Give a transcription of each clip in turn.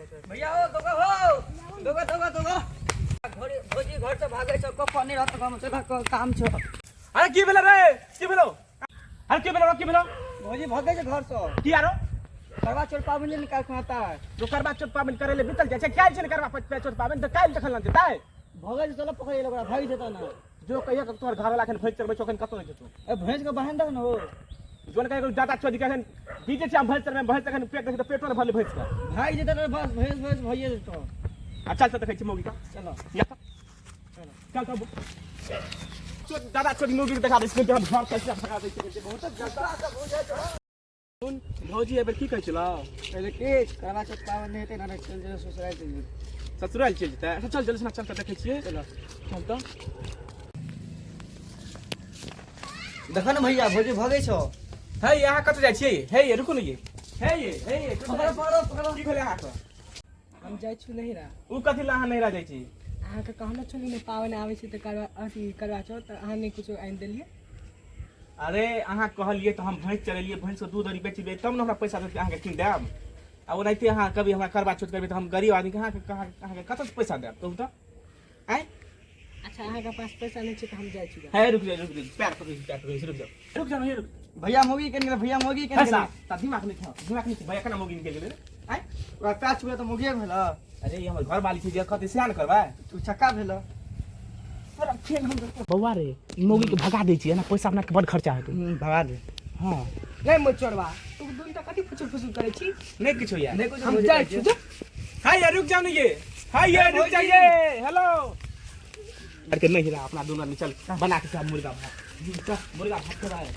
भैया हो दोगा हो दोगा दोगा दोगा घरे भौजी घर से भागे छौ कफन नहीं रहत हम चल काम छौ। अरे की भेलो रे, की भेलो? अरे की भेलो, की भेलो? भौजी भागे छै घर से। की आरो? करवा चौथ पाबनि जे निकाल खुआता है। जो करवा चौथ पाबनि करे ले बीतल जाइ छै, काल्हि छै ने करवा चौथ पाबनि, तऽ काल्हि जखन लग जेतै। भगै छै चल पकड़ै ओकरा, भागि जेतौ ना। जो कहिया के तोहर घर वाला एखन भैंस चरबै छौ, एखन कतौ नहि जेतौ। ए भैंस के बहन दह न हो। जोन कहिया दादा चोदी के एखन बीजे छै, हम भैंस चरबै, भैंस एखन पेट देखै तऽ पेटो ने भरलै भैंस के। भागि जेतौ तऽ बस भैंस भैंस भइए जेतौ। आ चल चल देखै छी मौगी के। चलो। या। चल चल चल दादा चोदी मौगी के देखा दै छी, हम घर कैसे भगा दै छी, बहुत जल्दी। सुन भौजी एहि बेर की कहै छलौ? पहिले के करवा चौथ पाबनि नहि हेतै ने, चलि जेतै ससुराल चलि जेतै। ससुराल चलि जेतै? अच्छा चल जल्दी से, चल तऽ देखै छियै। चलो। चल तऽ। देखो ने भैया भौजी भगै छौ। हे अहाँ कतऽ जाइ छियै? हे ये रुकू ने ये। हे ये, हे ये, पकड़ो पकड़ो पकड़ो। की भेलै अहाँके? हम जाइ छी नहिरा। ओ कथी लए अहाँ नहिरा जाइ छी? अहाँके कहने छली ने पाबनि आबै छै तऽ करवा अथी करवा चौथ, तऽ अहाँ नहि किछो आनि देलियै। अरे अहाँ कहलियै तऽ हम भैंस चलेलियै, भैंसके दूध आर बेचबै तब ने हमरा पैसा देत अहाँके कीन देब। आ ओनाहिते अहाँ कभी हमरा करवा चौथ करबै तऽ हम गरीब आदमीके अहाँके कतऽसँ पैसा देब कहू तऽ? आँय? अच्छा अहाँके पास पैसा नहि छै तऽ हम जाइ छी। हे रुक जाउ, रुक जाउ, पैर पकड़ै छी, पैर पकड़ै छी, रुक जाउ, रुक जाउ, हे रुक। भैया मौगी केने गेलै, भैया मौगी केने हे गेलै। साहब, ता दिमाग नहि खाओ, दिमाग नहि खाओ, भैया केना मौगी निकलि गेलै रे? आँय? ओकरा पैर छुए तऽ मौगिए भेल। अरे ई हमर घर वाली छै, जे कहतै सएह ने करबै। तू छक्का भेल। तोरा फेर हम बौआ रे, ई मौगी के भगा दै छियै ना, पैसा अपना के बड खर्चा हेतौ। भगा दे। हाँ। नहीं मोचोरवा, तू दुनू कथी फुचुर फुचुर करै छी? नहीं किछो यार। नहि कुछो। हम जाइ छी जो। हाय यार रुक जाओ ना ये, हाय यार रुक जाइए। हेलो अरे नहीं रहा अपना दोनों आदमी, चल बना के सब मुर्गा भात, चल मुर्गा भात खेबाए।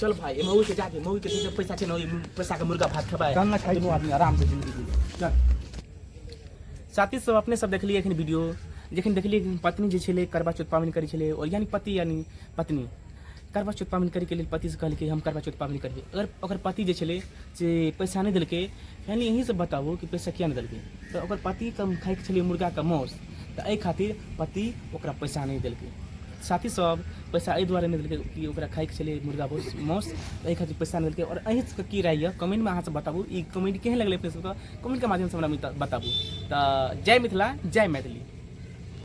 चल भाई ये मऊ के जाके मऊ के जे पैसा छै ने, ओहि पैसा के मुर्गा भात खेबाए। चल ना खाइ। दोनों आदमी आराम से जिंदगी जी। चल साथी सब अपने सब देखलिए एखन वीडियो, जखन देखलिए कि पत्नी जे छलै करवा चौथ पाबनि करै छलै, और यानी पति यानी पत्नी करवा चौथ पाबनि करैके लेल पतिसँ कहलकै हम करवा चौथ पाबनि करबै, अगर ओकर पति जे छलै से पैसा नहि देलकै, यानी यहीँसँ बताबू कि पैसा किया नहि देलकै, तऽ ओकर पतिके खाइके छलै मुर्गाके मासु, तऽ एहि खातिर पति ओकरा पैसा नहि देलकै। साथी सब पैसा एहि दुआरे नहि देलकै कि ओकरा खाइके छलै मुर्गा मासु, तऽ एहि खातिर पैसा नहि देलकै। आओर अहीं सबके की राय यऽ कमेंटमे अहाँ सब बताबू, ई कमेंट केहन लगलै अपने सबके कमेंटके माध्यमसँ हमरा बताबू। तऽ जय मिथिला, जय मैथिली।